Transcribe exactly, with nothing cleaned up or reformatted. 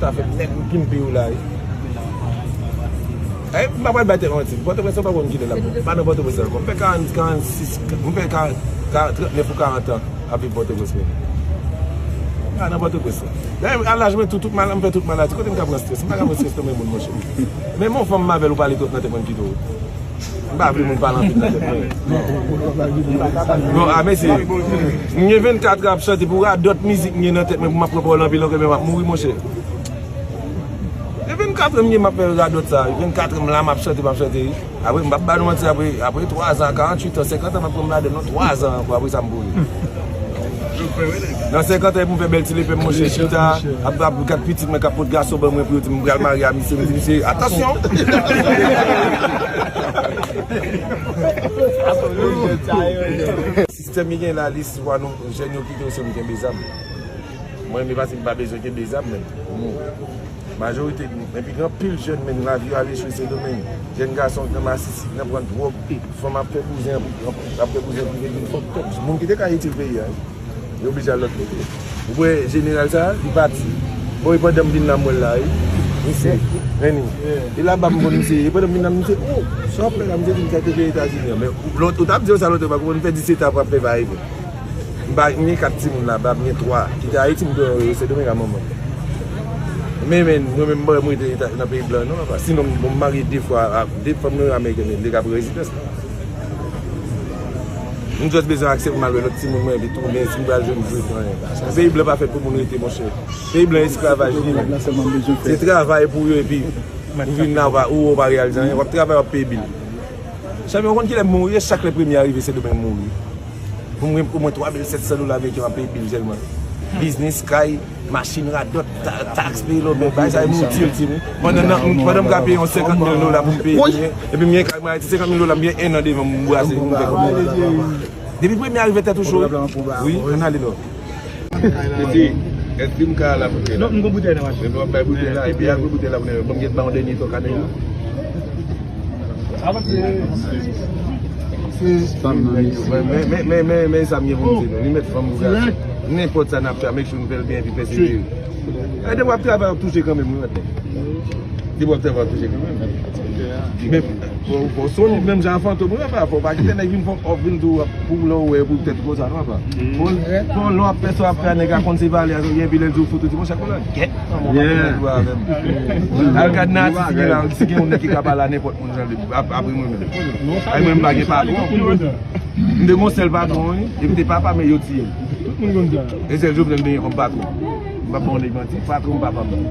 Sa fè nèg m pimpe yo la wi. Ay, m pa pral bay tèt manti. Pòtoprens, ou pa konn kilè l ap bon. M pa nan Pòtoprens ankò. M fè karant, karannsis, m fè karant, karant, trannèf ou karant an ap viv Pòtoprens menm. M pa nan Pòtoprens la. Dayè, a laj mwen tou, tout mal, m fè tout maladi. Kote m ka pran strès? M pa ka pran strès nan men moun, monchè. Menm yon fanm m avè l, ou pale twòp nan tèt mwen, m kite w. M pa vle moun pale anpil nan tèt mwen. Non, a mesye, m gen vennkat an ap chante pou radòt mizik m gen nan tèt mwen pou m ap pran pawòl anpil ankò, men m ap mouri, monchè. E vennkat an m gen m ap fè radòt sa. Vennkat an m la, m ap chante, m ap chante. Apre, m p ap ba nou manti, apre, apre twa zan, karanntuit an, senkant an, m ap pran m ladann nan twa zan ankò, apre sa m boule. Nan senkant an, pou m fè bèl ti lepè m, monchè, chita, ap, ap gad pitit mwen k ap pot gason ban mwen pou yo di m pral marye a misye, m di misye, atansyon! Sistèm ki gen la, li swa nou, jèn yo kite yo, se nou kenbe zam. Mwen, men pase m pa bezwen kenbe zam, men pou nou. Majorite, epi gen anpil jèn, men lavi yo al echwe Sendomeng. Jèn gason nan masisi, nan pran dwòg, fanm ap fè bouzen, ap fè bouzen prive vin fòk tòp. Moun ki te ka itil peyi a, yo oblije al lòt kote. Ou wè jeneral sa, li pati. Bon, e pandan m vin la, m wè l la, wi. Misye, men li. E laba m konn misye, e pandan m vin la, misye, oh, sa w ap fè la, misye vin kite peyi Etazini an. Men, lòt, ou t ap di yo sa lòt, ou pa konprann, m fè disèt an pou ap fè va rive. M pa, m gen kat timoun laba, m gen twa. Kite Ayiti, m gen Sendomeng a manman. Men, men, mwen menm, m pa mwen rete nan peyi blan, non, papa. Sinon, m, bon, m marye de fwa, a, de fanm nan yo ameriken, men m te ka pran rezidans la. M just bezwen aksè pou m al wè lòt timoun mwen, epi tounen, si m pral jwenn, m jwenn anyen. Peyi blan pa fèt pou moun rete, monchè. Peyi blan esklavaj li ye. Se travay pou yo, epi ou vin la, ou pa, ou pa reyalize anyen. W ap travay, w ap peye bil. Chanpyon, ou konn kilè m mouri? E chak lè premye a rive, Sendomeng mouri. Pou mwen, omwen twa mil sèt san dola ameriken, m ap peye bil sèlman. Biznis, kay, machin, radòt, ta-, taks, peye lòbèy, bagay sa yo itil, timoun. Pandan nan, pandan m ka peye yon senkant mil dola pou m peye byen, epi m gen kay mwen Ayiti, senkant mil dola, m gen en an devan m brase pou m fè kòb. Depi premye a rive, tèt ou cho. Wi, ann ale non. Titi, èske m ka al ak boutèy la? Non, m gon boutèy nan machin. Men w ap bay boutèy la, epi al pran boutèy la pou nèg yo. Ban m gen ba yon dènye tò kanèl la. Men, men, men, men, men sa m gen pou m di nou. Li mèt fanm pou gason. Nenpòt sa n ap fè, make sure nou fè l byen epi pèsevere. E depi w ap travay, w ap touche kanmenm, wi, mèt. Depi w ap travay, w ap touche kanmenm. Men, fò, fò w solid menm jan ak Fantom, wi, papa. Fò w pa kite nèg vin fè w vin tou pou lè w wè pou tèt konsa, non, papa. Bon, bon, lè w ap fè sa w ap fè a, nèg la konn se valè a, epi lè l di w foto, di, monchè, konnen gèt. Al gad nan atis ki gen la, si gen yon nèg ki ka pale a nenpòt moun jan li, ap-, apre mwen menm. Ay, mwen, m pa gen patwon. M te gon sèl patwon, wi. Epi te papa m, men yo tiye l. E sèl Jovenel m te gen kòm patwon. M p ap ba yon nèg manti, patwon m papa m.